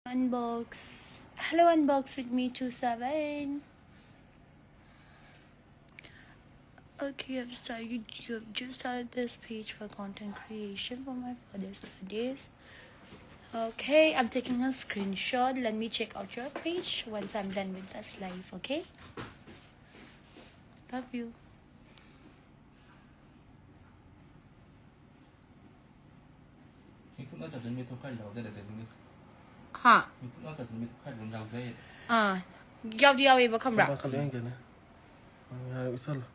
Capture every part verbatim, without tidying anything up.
Unbox. Hello, Unbox with me, two seven. Okay, I've started. You have just started this page for content creation for my father's birthdays. Okay, I'm taking a screenshot. Let me check out your page once I'm done with this live, okay? Love you. ꯃꯤꯊꯨꯞ ꯅꯠꯇ꯭ꯔꯁꯨ ꯃꯤꯊꯨꯞ ꯈꯔ ꯌꯥꯎꯖꯔꯁꯦ ꯁꯤꯒꯤꯁꯦ꯫ ꯍꯥ? ꯃꯤꯊꯨꯞ ꯅꯠꯇ꯭ꯔꯁꯨ ꯃꯤꯊꯨꯞ ꯈꯔ ꯑꯗꯨꯝ ꯌꯥꯎꯖꯩꯌꯦ꯫ ꯑꯥ, ꯌꯥꯎꯗꯤ ꯌꯥꯎꯋꯦꯕ, ꯈꯪꯕ꯭ꯔꯥ? ꯃꯈꯜ ꯌꯦꯡꯒꯦꯅꯦ꯫ ꯌꯥꯔꯦ, ꯎꯠꯁꯜꯂꯣ꯫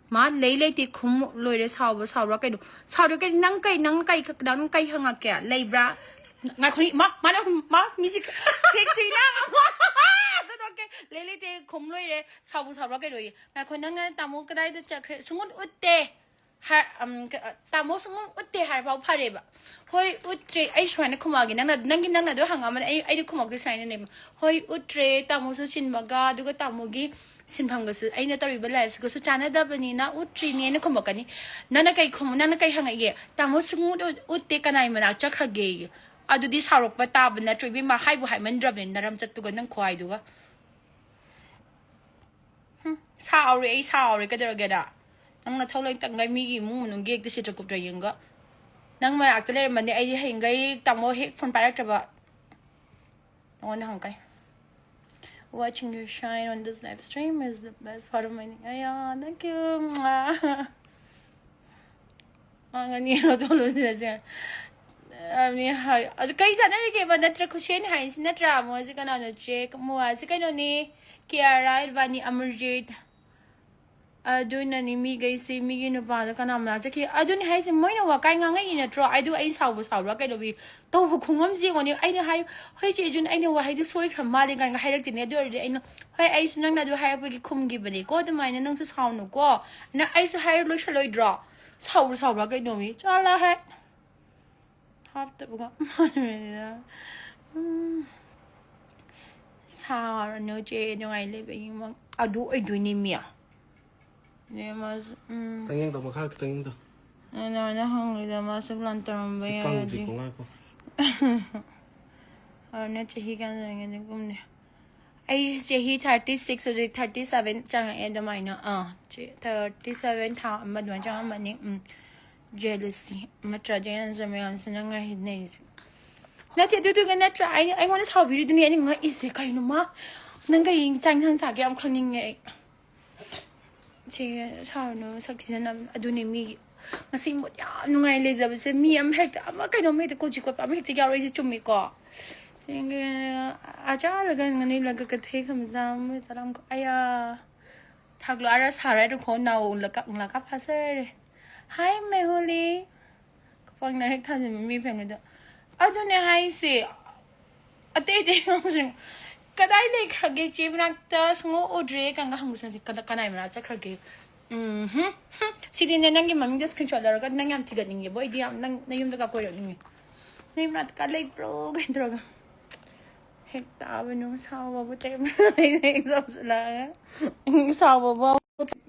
ꯃꯥ ꯂꯩ ꯂꯩꯇꯦ ꯈꯨꯝ ꯂꯣꯏꯔꯦ꯫ ꯁꯥꯎꯕ ꯁꯥꯎꯔ ꯀꯩꯅꯣ? ꯁꯥꯎꯔ ꯀꯩꯅꯣ? ꯅꯪ ꯀꯩ, ꯅꯪ ꯀꯩ, ꯅꯪ ꯀꯩ ꯍꯪꯉꯛꯀꯦ? ꯂꯩꯕ꯭ꯔꯥ? ꯉꯥꯏꯈꯣꯅꯤ, ꯃꯥ, ꯃꯥꯅ, ꯃꯥ, ꯃꯤꯁꯤ ꯀ꯭ꯔꯦꯛ ꯆꯨꯏꯅ꯫ ꯑꯗꯨ ꯅꯣꯛꯀꯦ꯫ ꯂꯩ ꯂꯩꯇꯦ ꯈꯨꯝ ꯂꯣꯏꯔꯦ꯫ ꯁꯥꯎꯕ ꯁꯥꯎꯔ ꯀꯩꯅꯣꯌꯦ? ꯉꯥꯏꯈꯣ, ꯅꯪꯅ ꯇꯥꯃꯣ ꯀꯗꯥꯏꯗ ꯆꯠꯈ꯭ꯔꯦ? ꯁꯨꯡꯎꯠ ꯎꯠꯇꯦ꯫ ꯍꯥꯏ-, ꯑꯝ, ꯀ-, ꯑ, ꯇꯥꯃꯣ ꯁꯨꯡꯎꯠ ꯎꯠꯇꯦ ꯍꯥꯏꯔꯐꯥꯎ ꯐꯔꯦꯕ꯫ ꯍꯣꯏ, ꯎꯠꯇ꯭ꯔꯦ꯫ ꯑꯩ ꯁꯨꯃꯥꯏꯅ ꯈꯨꯝꯃꯛꯑꯒꯦ꯫ ꯅꯪꯅ, ꯅꯪꯒꯤ, ꯅꯪꯅ ꯑꯗꯨ ꯍꯪꯉꯛꯑꯝꯕꯅꯤ꯫ ꯑꯩ, ꯑꯩꯅ ꯈꯨꯝꯃꯛꯇꯣꯏ ꯁꯨꯃꯥꯏꯅꯅꯦꯕ꯫ ꯍꯣꯏ, ꯎꯠꯇ꯭ꯔꯦ꯫ ꯇꯥꯃꯣꯁꯨ ꯆꯤꯟꯕꯒ, ꯑꯗꯨꯒ ꯇꯥꯃꯣꯒꯤ ꯁꯤꯟꯐꯝꯒꯁꯨ, ꯑꯩꯅ ꯇꯧꯔꯤꯕ ꯂꯥꯏꯐꯁꯤꯒꯁꯨ ꯆꯥꯟꯅꯗꯕꯅꯤꯅ ꯎꯠꯇ꯭ꯔꯤꯅꯦꯅ ꯈꯨꯝꯃꯛꯀꯅꯤ꯫ ꯅꯪꯅ ꯀꯩ ꯈꯨꯝ-, ꯅꯪꯅ ꯀꯩ ꯍꯪꯉꯛꯏꯒꯦ? "ꯇꯥꯃꯣ ꯁꯨꯡꯎꯠ ꯎꯠ-, ꯎꯠꯇꯦ, ꯀꯅꯥꯏ ꯃꯅꯥꯛ ꯆꯠꯈ꯭ꯔꯒꯦ?" ꯑꯗꯨꯗꯤ ꯁꯥꯎꯔꯛꯄ ꯇꯥꯕ ꯅꯠꯇ꯭ꯔꯣ, ꯏꯕꯦꯝꯃ? ꯍꯥꯏꯕꯨ ꯍꯥꯏꯃꯟꯗ꯭ꯔꯕꯅꯤ, ꯅꯔꯝ ꯆꯠꯇꯨꯒ, ꯅꯪ ꯈꯨꯍꯥꯏꯗꯨꯒ꯫ ꯍꯨꯝ, ꯁꯥꯎꯔꯦ, ꯑꯩ ꯁꯥꯎꯔꯦ꯫ ꯀꯩꯗꯧꯔꯒꯦꯗ? ꯅꯪ ꯅꯊꯧ ꯂꯩꯇꯪꯒꯩ ꯃꯤꯒꯤ ꯏꯃꯨꯡ ꯃꯅꯨꯡꯒꯤ ꯍꯦꯛꯇ ꯁꯤꯠꯇ꯭ꯔ ꯀꯨꯞꯇ꯭ꯔ ꯌꯦꯡꯒ꯫ ꯅꯪ ꯃꯅꯥꯛꯇ ꯂꯩꯔꯝꯃꯗꯤ ꯑꯩꯗꯤ ꯍꯌꯦꯡꯒꯩ ꯇꯥꯃꯣ ꯍꯦꯛ ꯐꯣꯟ ꯄꯥꯏꯔꯛꯇ꯭ꯔꯕ ꯅꯉꯣꯟꯗ ꯍꯪꯉꯛꯀꯅꯤ꯫ Watching you shine on this live stream is the best part of my day. ꯑꯌꯥ, thank you. ꯉꯥꯡꯉꯅꯤ, ꯂꯧꯊꯣꯛꯂꯨꯁꯤ ꯅꯁꯦ꯫ ꯑꯗꯨꯅꯤ ꯍꯥꯏ-, ꯑꯗꯨ ꯀꯩ ꯆꯥꯟꯅꯔꯤꯒꯦꯕ? ꯅꯠꯇ꯭ꯔ ꯈꯨꯁꯦꯟ ꯍꯥꯏꯁꯤ ꯅꯠꯇ꯭ꯔꯥ? ꯃꯣꯏꯁꯤ ꯀꯅꯥꯅꯣ? ꯆꯦ ꯃꯣꯏꯁꯤ ꯀꯩꯅꯣꯅꯤ, ꯀꯤꯌꯥꯔꯥ, ꯏꯕꯥꯅꯤ, ꯑꯃꯔꯖꯤꯠ꯫ ꯑꯗꯨꯅꯅꯤ ꯃꯤꯈꯩꯁꯤ, ꯃꯤꯒꯤ ꯅꯨꯄꯥꯗꯣ ꯀꯅꯥ ꯃꯅꯥꯛ ꯆꯠꯈꯤ? ꯑꯗꯨꯅꯤ ꯍꯥꯏꯁꯦ, ꯃꯣꯏꯅ ꯋꯥꯀꯥꯏ ꯉꯥꯡꯉꯛꯏ ꯅꯠꯇ꯭ꯔꯣ? ꯑꯗꯨ ꯑꯩ ꯁꯥꯎꯕ ꯁꯥꯎꯕ꯭ꯔꯥ ꯀꯩꯗꯧꯕꯤ? ꯇꯧꯕ ꯈꯨꯉꯝꯁꯦ ꯌꯦꯡꯉꯣꯅꯦ꯫ ꯑꯩꯅ ꯍꯥꯏ, "ꯍꯣꯏ ꯆꯦ ꯖꯨꯟ, ꯑꯩꯅ ꯋꯥꯍꯩꯗꯨ ꯁꯣꯏꯈ꯭ꯔ ꯃꯥꯜꯂꯦ" ꯀꯥꯏꯅ ꯍꯥꯏꯔꯛꯇꯦꯅꯦ꯫ ꯑꯗꯨ ꯑꯣꯏꯔꯗꯤ ꯑꯩꯅ, "ꯍꯣꯏ, ꯑꯩꯁꯨ ꯅꯪꯅ ꯑꯗꯨ ꯍꯥꯏꯔꯛꯄꯒꯤ ꯈꯨꯝꯈꯤꯕꯅꯦꯀꯣ, ꯑꯗꯨꯃꯥꯏꯅ ꯅꯪꯁꯨ ꯁꯥꯎꯅꯨꯀꯣ" ꯅ ꯑꯩꯁꯨ ꯍꯥꯏꯔ ꯂꯣꯏꯁꯜꯂꯣꯏꯗ꯭ꯔꯣ? ꯁꯥꯎꯕ ꯁꯥꯎꯕ꯭ꯔꯥ ꯀꯩꯅꯣꯃꯤ? ꯆꯠꯂꯣꯍꯦ꯫ ꯍꯥꯞꯇꯕꯒ ꯃꯥꯟꯅꯔꯦꯗꯅ꯫ ꯎꯝ꯫ ꯁꯥꯎꯔꯅꯨ ꯆꯦ, ꯅꯨꯡꯉꯥꯏ ꯂꯩꯕꯒꯤ ꯃꯪ-, ꯑꯗꯨ ꯑꯣꯏꯗꯣꯏꯅꯤ ꯃꯤ꯫ ꯅꯦ ꯃꯥꯁꯨ, ꯎꯝ꯫ ꯈꯤꯇꯪ ꯌꯦꯡꯗꯧ, ꯃꯈꯥ ꯈꯤꯇꯪ ꯌꯦꯡꯗꯧ꯫ ꯑꯗꯨꯃꯥꯏꯅ ꯍꯪꯉꯤꯗ ꯃꯥꯁꯨ plan ꯇꯧꯔꯝꯕ ꯁꯤ ꯌꯥꯔꯗꯤ꯫ ꯀꯪꯗ꯭ꯔꯤꯀꯣ, ꯉꯥꯏꯈꯣ꯫ ꯑꯗꯨꯅ ꯆꯍꯤ ꯀꯌꯥ ꯆꯪꯒꯅꯤ ꯀꯨꯝꯅꯤ? ꯑꯩ ꯆꯍꯤ thirty six, ꯍꯧꯖꯤꯛ thirty seven ꯆꯪꯉꯛꯑꯦ ꯑꯗꯨꯃꯥꯏꯅ꯫ ꯑꯥ, ꯆꯦ, thirty seven ꯊꯥ ꯑꯃ ꯑꯗꯨꯃꯥꯏꯅ ꯆꯪꯉꯝꯃꯅꯤ꯫ ꯎꯝ, jealousy꯫ ꯅꯠꯇ꯭ꯔꯗꯤ ꯑꯩꯅꯁꯨ ꯃꯌꯥꯝꯁꯤꯅ ꯉꯥꯏꯅꯔꯤꯁꯦ꯫ ꯅꯠꯇꯦ, ꯑꯗꯨꯗꯨꯒ ꯅꯠꯇ꯭ꯔꯥ ꯑꯩ, ꯑꯩꯉꯣꯟꯗ ꯁꯥꯎꯕꯤꯔꯤꯗꯨꯅꯤ ꯑꯩꯅ ꯉꯛꯏꯁꯦ꯫ ꯀꯩꯅꯣ ꯃꯥ, ꯅꯪ ꯀꯩ ꯆꯥꯛ ꯏꯟꯁꯥꯡ ꯆꯥꯒꯦ ꯌꯥꯝ ꯈꯪꯅꯤꯡꯉꯦ ꯑꯩ꯫ ꯆꯦ, ꯁꯥꯎꯔꯅꯨ, ꯁꯛ ꯊꯤꯖꯟꯅꯕ꯫ ꯑꯗꯨꯅꯦ ꯃꯤꯒꯤ ꯉꯁꯤ mood ꯌꯥꯝ ꯅꯨꯡꯉꯥꯏ ꯂꯩꯖꯕꯁꯦ꯫ ꯃꯤ ꯑꯃ ꯍꯦꯛꯇ, ꯑꯃ ꯀꯩꯅꯣꯝ ꯍꯦꯛꯇ, ꯀꯣꯆꯤ ꯀꯣꯠꯄ ꯑꯃ ꯍꯦꯛꯇ ꯌꯥꯎꯔꯛꯏꯁꯦ ꯆꯨꯝꯃꯤꯀꯣ? ꯑꯆꯥꯂꯒ ꯉꯅꯤ ꯂꯒ ꯀꯊꯦ ꯈꯝꯖꯥꯝ ꯆꯥꯔꯝ ꯑꯌꯥ꯫ ꯊꯥꯛꯂꯣ ꯑꯔ ꯁꯥꯔ ꯔꯨꯈꯣ ꯅꯥꯎ ꯂꯀ ꯂꯀ ꯐꯥꯁꯔ꯫ Hi ꯃꯦꯍꯨꯂꯤ꯫ ꯈꯨꯄꯪꯅ ꯍꯦꯛ ꯊꯥꯖꯤꯟꯕ ꯃꯤ ꯐꯦꯡꯕꯗ꯫ ꯑꯗꯨꯅꯦ ꯍꯥꯏꯁꯦ꯫ ꯑꯇꯩ ꯑꯇꯩ ꯍꯪꯁꯤꯅ ꯀꯗꯥꯏ ꯂꯩꯈ꯭ꯔꯒꯦ? ꯆꯦ ꯃꯅꯥꯛꯇ ꯁꯨꯡꯎ ꯎꯗ꯭ꯔꯦ ꯀꯥꯏꯅꯒ ꯍꯪꯕꯁꯨ ꯅꯠꯇꯦ꯫ ꯀꯗꯥ-, ꯀꯅꯥꯏ ꯃꯅꯥꯛ ꯆꯠꯈ꯭ꯔꯒꯦ? ꯎꯝ ꯍꯨꯝ, ꯍꯨꯝ꯫ ꯁꯤꯗꯤꯅꯦ ꯅꯪꯒꯤ ꯃꯃꯤꯡꯗꯣ screenshot ꯂꯧꯔꯒ ꯅꯪ ꯌꯥꯝ ꯊꯤꯒꯠꯅꯤꯡꯉꯦꯕꯣ꯫ ꯑꯩꯗꯤ ꯌꯥꯝ ꯅꯪ ꯅꯌꯨꯝꯗꯒ ꯀꯣꯏꯔꯛꯅꯤꯡꯉꯦ꯫ ꯅꯌꯨꯝ ꯃꯅꯥꯛꯇ ꯀ ꯂꯩꯕ꯭ꯔꯣ? ꯀꯥꯏꯅ ꯇꯧꯔꯒ꯫ ꯍꯦꯛ ꯇꯥꯕꯅꯨ ꯁꯥꯎꯕꯕꯨ ꯇꯦꯛ ꯍꯦꯛ ꯆꯥꯎꯁꯤꯜꯂꯛꯑꯒ꯫ ꯁꯥꯎꯕꯕꯨ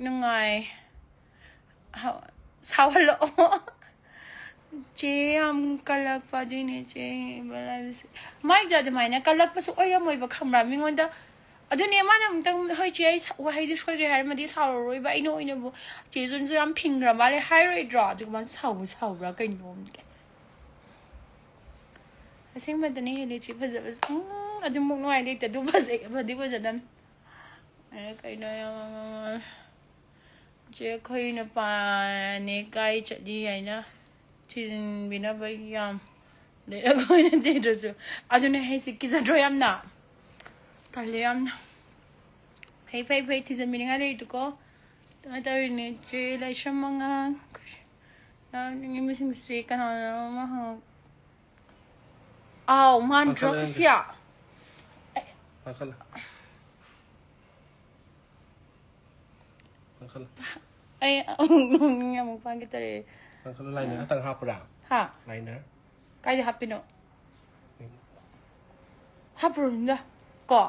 ꯅꯨꯡꯉꯥꯏ꯫ ꯍꯥꯎ-, ꯁꯥꯎꯍꯜꯂꯛꯑꯣ꯫ ꯆꯦ ꯌꯥꯝ ꯀꯜꯂꯛꯄ ꯑꯗꯨꯏꯅꯦ ꯆꯦ ꯍꯥꯏꯕꯁꯦ꯫ ꯃꯥꯏꯗꯣ ꯑꯗꯨꯃꯥꯏꯅ ꯀꯜꯂꯛꯄꯁꯨ ꯑꯣꯏꯔꯝꯃꯣꯏꯕ ꯈꯪꯕ꯭ꯔꯥ? ꯃꯤꯉꯣꯟꯗ ꯑꯗꯨꯅꯦ ꯃꯥꯅ ꯑꯃꯨꯛꯇꯪ "ꯍꯣꯏ ꯆꯦ, ꯑꯩ ꯁ-, ꯋꯥꯍꯩꯗꯨ ꯁꯣꯏꯈ꯭ꯔꯦ" ꯍꯥꯏꯔꯝꯃꯗꯤ ꯁꯥꯎꯔꯔꯣꯏꯕ꯫ ꯑꯩꯅ ꯑꯣꯏꯅꯕꯨ ꯆꯦ ꯖꯨꯟꯁꯨ ꯌꯥꯝ ꯐꯤꯡꯈ꯭ꯔ ꯃꯥꯜꯂꯦ ꯍꯥꯏꯔꯣꯏꯗ꯭ꯔꯣ? ꯑꯗꯨꯒ ꯃꯥꯅ ꯁꯥꯎꯕ ꯁꯥꯎꯕ꯭ꯔꯥ ꯀꯩꯅꯣ? ꯑꯁꯦꯡꯕꯗꯅꯦ ꯍꯦꯜꯂꯤ ꯆꯦ ꯐꯖꯕꯁꯦ꯫ ꯎꯝ, ꯑꯗꯨꯃꯨꯛ ꯅꯨꯡꯉꯥꯏ ꯂꯩꯇꯦ꯫ ꯑꯗꯨ ꯐꯖꯩ, ꯐꯗꯤ ꯐꯖꯗꯝ꯫ ꯑꯦ, ꯀꯩꯅꯣ ꯌꯥꯝ, ꯆꯦ ꯑꯩꯈꯣꯏ ꯅꯨꯄꯥꯅꯦ ꯀꯥꯏ ꯆꯠꯂꯤ ꯍꯥꯏꯅ ꯊꯤꯖꯤꯟꯕꯤꯅꯕ ꯌꯥꯝ ꯂꯩꯔꯒ ꯑꯣꯏꯅ ꯆꯦꯗ꯭ꯔꯁꯨ꯫ ꯑꯗꯨꯅꯦ ꯍꯥꯏꯁꯦ, ꯀꯤꯖꯗ꯭ꯔꯣ ꯌꯥꯝꯅ? ꯇꯜꯂꯦ ꯌꯥꯝꯅ꯫ ꯐꯩ, ꯐꯩ, ꯐꯩ, ꯊꯤꯖꯤꯟꯕꯤꯅꯤꯡꯉꯥꯏ ꯂꯩꯔꯤꯗꯨꯀꯣ꯫ ꯑꯗꯨꯃꯥꯏꯅ ꯇꯧꯔꯤꯅꯦ ꯆꯦ ꯂꯥꯏꯁ꯭ꯔꯝ ꯑꯉꯥꯡ꯫ ꯌꯥꯝ ꯅꯤꯡꯉꯤꯕꯁꯤꯡꯁꯦ ꯀꯅꯥꯅꯣ ꯑꯃ ꯍꯪꯉꯛ-, ꯑꯥꯎ, ꯃꯥꯟꯗ꯭ꯔꯣ ꯄꯥꯈꯠꯂꯦ ꯀꯁꯤꯌꯥ? ꯄꯥꯈꯠꯂꯦ꯫ ꯄꯥꯈꯠꯂꯦ꯫ ꯑꯩ ꯑꯃꯨꯛ ꯅꯣꯛꯅꯤꯡꯉꯦ, ꯑꯃꯨꯛ ꯄꯥꯟꯒꯦ ꯇꯧꯔꯦ꯫ ꯄꯥꯈꯠꯂꯦ, liner ꯈꯛꯇꯪ ꯍꯥꯞꯄ꯭ꯔꯥ? ꯍꯥ? Liner꯫ ꯀꯥꯏꯗ ꯍꯥꯞꯄꯤꯅꯣ? ꯍꯥꯞꯄꯨꯔꯅꯨꯗ꯫ ꯀꯣ?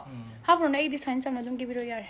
ꯍꯥꯞꯄꯨꯔꯅꯨ, ꯑꯩꯒꯤꯗꯤ ꯁꯨꯃꯥꯏꯅ ꯆꯝꯅ ꯑꯗꯨꯝ ꯀꯦꯕꯤꯔꯣ ꯌꯥꯔꯦ꯫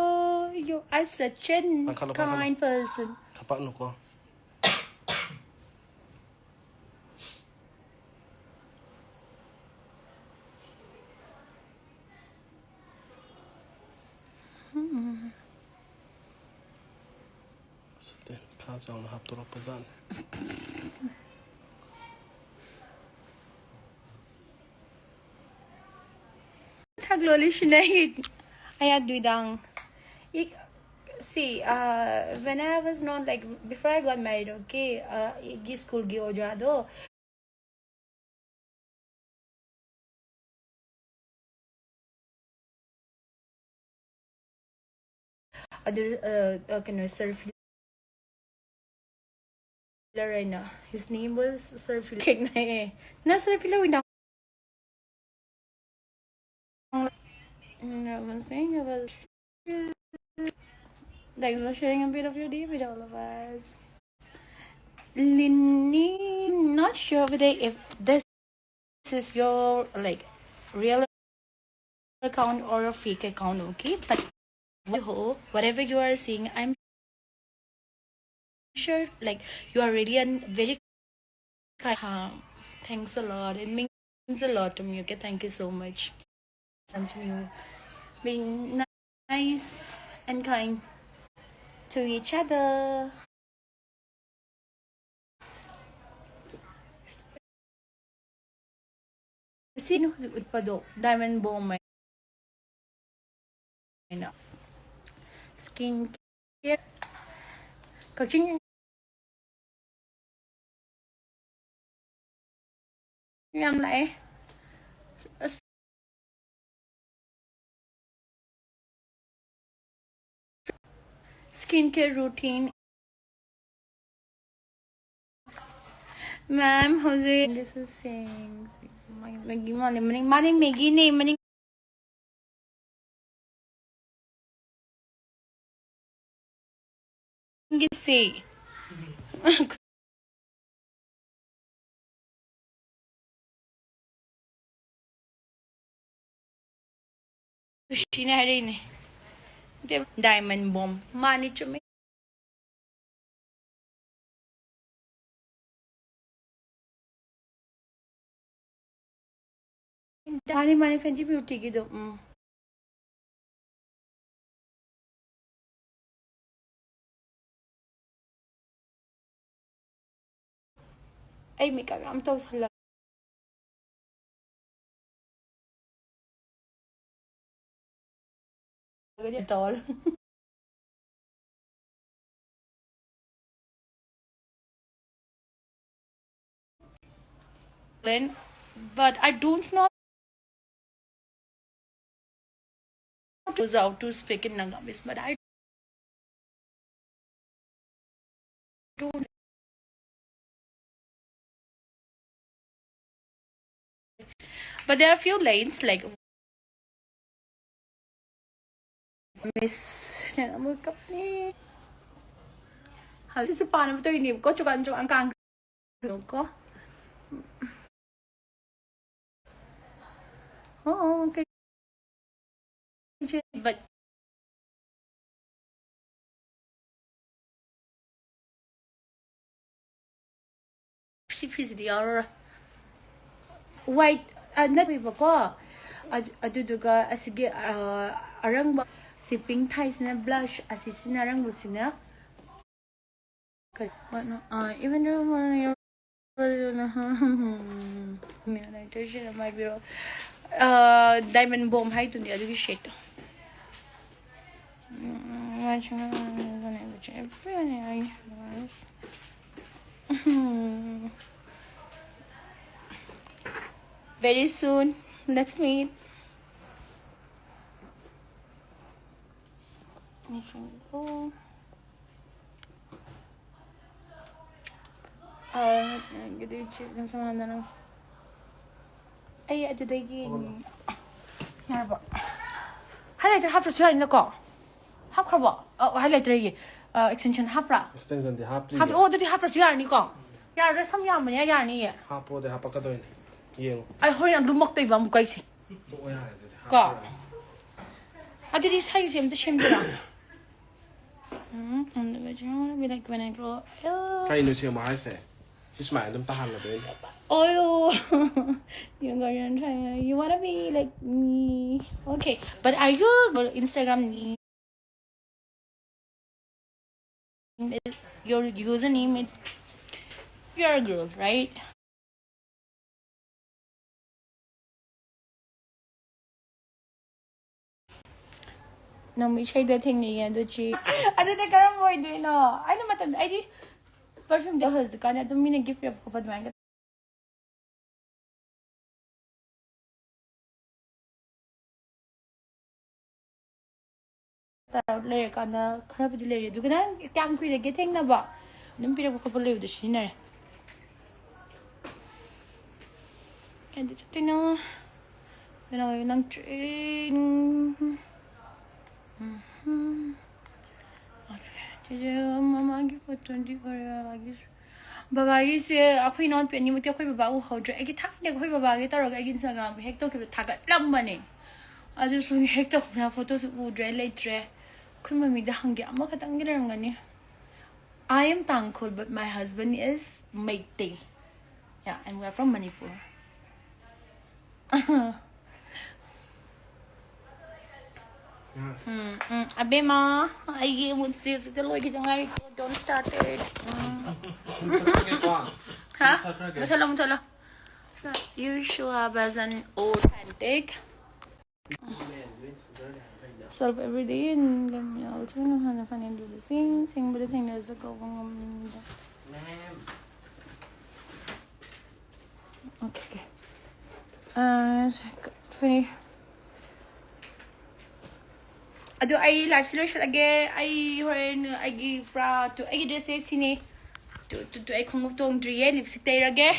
Oh, you are such a kind person. ꯈꯄꯥꯛꯅꯨꯀꯣ꯫ ꯑꯁ, ꯈꯥ ꯆꯥꯎꯅ ꯍꯥꯞꯇꯣꯔꯛꯄꯖꯥꯠꯅꯤ꯫ Thak loli shinai. Aya duidang. Ik-, see, uh, when I was not, like, before I got married, okay, uh, igi school gi oja do. ꯑꯗꯨ, uh, uh, ꯀꯩꯅꯣ, ꯁꯔꯐꯤꯂꯔ ꯍꯥꯏꯅ, his name was ꯁꯔꯐꯤꯂꯔ ꯈꯦꯡꯅꯩꯌꯦ꯫ ꯅꯪ ꯁꯔꯐꯤꯂꯔ ꯑꯣꯏꯅ Thanks for sharing a bit of your day with all of us. Linny, not sure whether if this is your, like, real account or a fake account, okay? But whatever you are seeing, I'm sure, like, you are really a very kind. Thanks a lot. It means a lot to me, okay? Thank you so much. And to you being nice and kind to each other. Sino si Utpado? Diamond Bomb. Skin care. ꯀꯛꯆꯤꯡ ꯌꯥꯝ ꯂꯥꯛꯑꯦ꯫ ꯑꯁ, skin care routine. Ma'am, ꯍꯧꯖꯤꯛ this is saying ꯃꯦꯒꯤ ꯃꯥꯅꯦ, ꯃꯅꯤꯡ, ꯃꯥꯅꯦ, ꯃꯦꯒꯤꯅꯦ, ꯃꯅꯤꯡ꯫ ꯒꯤꯁꯦ꯫ ꯈꯨꯁꯤꯅ ꯍꯥꯏꯔꯛꯏꯅꯦ꯫ Diamond bomb꯫ ꯃꯥꯅꯤ, ꯆꯨꯝꯃꯤ꯫ ꯃꯥꯅꯤ, ꯃꯥꯅꯤ, Fenty Beautyꯒꯤꯗꯣ꯫ ꯎꯝ꯫ ꯑꯩ ꯃꯦꯀꯞ ꯌꯥꯝ ꯇꯧꯁꯜꯂ꯫ At all. But I don't know how to, how to speak in Nagamese, but I don't. But there are few lines like Miss, ꯅꯪ ꯑꯃꯨꯛ ꯀꯞꯅꯤ꯫ ꯍꯧꯖꯤꯛꯁꯨ ꯄꯥꯅꯕ ꯇꯧꯔꯤꯅꯦꯕꯀꯣ, ꯆꯨꯀꯥꯟ ꯆꯨꯀꯥꯟ ꯀꯥꯡꯈ꯭ꯔꯦꯕꯀꯣ꯫ ꯑꯣ, ꯑꯣ, okay. But ꯁꯤ ꯐꯤꯁꯤꯗꯤ ꯌꯥꯎꯔꯔꯣꯏ꯫ White, ꯑ, ꯅꯠꯇꯦꯕꯀꯣ꯫ ꯑꯗꯨ-, ꯑꯗꯨꯗꯨꯒ ꯑꯁꯤꯒꯤ, ꯑ, ꯑꯔꯪꯕ ꯁꯤ pink ꯊꯥꯏꯁꯤꯅ blush, ꯑꯁꯤꯁꯤꯅ ꯑꯔꯪꯕꯁꯤꯅ ꯀꯔꯤ? What no? Uh, even though one of your ꯃꯥꯏ ꯕꯤꯔꯣ꯫ ꯑ, Diamond Bomb ꯍꯥꯏꯗꯨꯅꯦ ꯑꯗꯨꯒꯤ shadeꯇꯣ꯫ ꯎꯝ, very soon, let's meet. Anything cool? Uh, giddy chip, no, come on, no, no. ꯑꯩ ꯑꯗꯨꯗꯒꯤ ꯌꯥꯔꯕꯣ? Highlighter ꯍꯥꯞꯇ꯭ꯔꯁꯨ ꯌꯥꯔꯅꯤꯅꯀꯣ? ꯍꯥꯞꯈ꯭ꯔꯕꯣ? ꯑ, highlighterꯒꯤ, ꯑ, extension ꯍꯥꯞꯄ꯭ꯔꯥ? Extensionꯗꯤ ꯍꯥꯞꯇ꯭ꯔꯤ. ꯍꯥꯞ-, ꯑꯣ, ꯑꯗꯨꯗꯤ ꯍꯥꯞꯇ꯭ꯔꯁꯨ ꯌꯥꯔꯅꯤꯀꯣ? ꯌꯥꯔꯗ꯭ꯔꯥ? ꯁꯝ ꯌꯥꯝꯕꯅꯤꯅ ꯌꯥꯔꯅꯤꯌꯦ. ꯍꯥꯞꯄꯣꯗꯤ ꯍꯥꯞꯄꯛꯀꯗꯣꯏꯅꯦ. ꯌꯦꯡꯉꯣ. ꯑꯩ ꯍꯣꯔꯦꯟ ꯌꯥꯝ ꯂꯨꯝꯃꯛꯇꯣꯏꯕ ꯑꯃꯨꯛ ꯑꯩꯁꯦ. ꯇꯣꯛꯑꯣ ꯌꯥꯔꯦ ꯑꯗꯨꯗꯤ. ꯀꯣ? ꯍꯥꯞꯄꯔꯣꯏ. ꯑꯗꯨꯗꯤ ꯁꯥꯏꯁꯦ ꯑꯝꯇ ꯁꯦꯝꯁꯤꯔꯥ? ꯎꯝ, I'm the virgin, I wanna be like when I grow up. ꯀꯩꯅꯣ ꯁꯦꯝꯃꯣ ꯍꯥꯏꯁꯦ? ꯁꯤ ꯁꯨꯃꯥꯏꯅ ꯑꯗꯨꯝ ꯇꯥꯍꯜꯂꯗꯣꯏꯅꯦ. Oh, you're gonna try. You wanna be like me? Okay, but are you Instagram name? Your username is, you're a girl, right? ꯅꯪ ꯏꯁꯩꯗ ꯊꯦꯡꯅꯩꯌꯦ ꯑꯗꯨ ꯆꯦ꯫ ꯑꯗꯨꯗꯤ ꯀꯔꯝꯕ ꯑꯣꯏꯗꯣꯏꯅꯣ? ꯑꯩꯅ ꯃꯇꯝꯗ ꯑꯩꯗꯤ perfumeꯗꯤ ꯍꯧꯖꯤꯛꯀꯥꯟꯗꯤ ꯑꯗꯨꯝ ꯃꯤꯅ gift ꯄꯤꯔꯛꯄ ꯈꯣꯠꯄ ꯑꯗꯨꯃꯥꯏꯅ ꯇꯧꯔ ꯂꯩꯔꯀꯥꯟꯗ ꯈꯔꯕꯨꯗꯤ ꯂꯩꯔꯦ꯫ ꯑꯗꯨꯒ ꯅꯪ ꯀꯌꯥꯝ ꯀꯨꯏꯔꯒꯦ ꯊꯦꯡꯅꯕ? ꯑꯗꯨꯝ ꯄꯤꯔꯛꯄ ꯈꯣꯠꯄ ꯂꯩꯕꯗꯣ ꯁꯤꯖꯤꯟꯅꯔꯦ꯫ ꯀꯥꯏꯗ ꯆꯠꯇꯣꯏꯅꯣ? ꯀꯩꯅꯣ ꯅꯪ train. ꯎꯝ꯫ ꯆꯦꯆꯦ, ꯃꯃꯥꯒꯤ photoꯗꯤ ꯎꯔꯦ, ꯕꯕꯥꯒꯤꯁꯨ꯫ ꯕꯕꯥꯒꯤꯁꯦ ꯑꯩꯈꯣꯏ ꯏꯅꯥꯎꯄꯤ ꯑꯅꯤꯃꯛꯇꯤ ꯑꯩꯈꯣꯏ ꯕꯕꯥ ꯎꯍꯧꯗ꯭ꯔꯦ꯫ ꯑꯩꯒꯤ ꯊꯥꯏꯅ ꯑꯩꯈꯣꯏ ꯕꯕꯥꯒꯤ ꯇꯧꯔꯒ ꯑꯩꯒꯤ Instagram hack ꯇꯧꯈꯤꯕꯗꯣ ꯊꯥꯒꯠꯂꯝꯕꯅꯦ꯫ ꯑꯗꯨꯁꯨ hack ꯇꯧꯈꯤꯕꯅ photoꯁꯨ ꯎꯗ꯭ꯔꯦ, ꯂꯩꯇ꯭ꯔꯦ꯫ ꯑꯩꯈꯣꯏ ꯃꯃꯤꯗ ꯍꯪꯒꯦ, ꯑꯃꯈꯛꯇꯪꯗꯤ ꯂꯩꯔꯝꯒꯅꯤ꯫ I am Tangkhul, but my husband is Meitei. Yeah, and we are from Manipur. ꯎꯝ, ꯎꯝ. ꯑꯕꯦꯝꯃ, ꯑꯩꯒꯤ ꯃꯨꯠꯁꯦ ꯍꯧꯖꯤꯛꯇ ꯂꯣꯏꯈꯤꯗ ꯉꯥꯏꯔꯤꯀꯣ. Don't start it. ꯎꯝ. ꯍꯥ? ꯃꯨꯊꯠꯂꯣ, ꯃꯨꯊꯠꯂꯣ. You show up as an authentic. Solve every day and also know how to find and do the same. ꯁꯤꯡꯕꯗ ꯊꯦꯡꯅꯔꯁꯨ ꯀꯧꯕ ꯉꯝꯗ꯫ Okay, okay. Uh, finish. ꯑꯗꯣ ꯑꯩ liveꯁꯦ ꯂꯣꯏꯁꯤꯜꯂꯒꯦ꯫ ꯑꯩ ꯍꯣꯔꯦꯟ ꯑꯩꯒꯤ ꯄꯨꯔꯥ ꯇꯨ ꯑꯩꯒꯤ dressꯁꯦ ꯁꯤꯅꯤ꯫ ꯇꯨ, ꯇꯨ, ꯇꯨ, ꯑꯩ ꯈꯣꯡꯎꯞ ꯇꯣꯡꯗ꯭ꯔꯤꯌꯦ, lipstick ꯇꯩꯔꯒꯦ꯫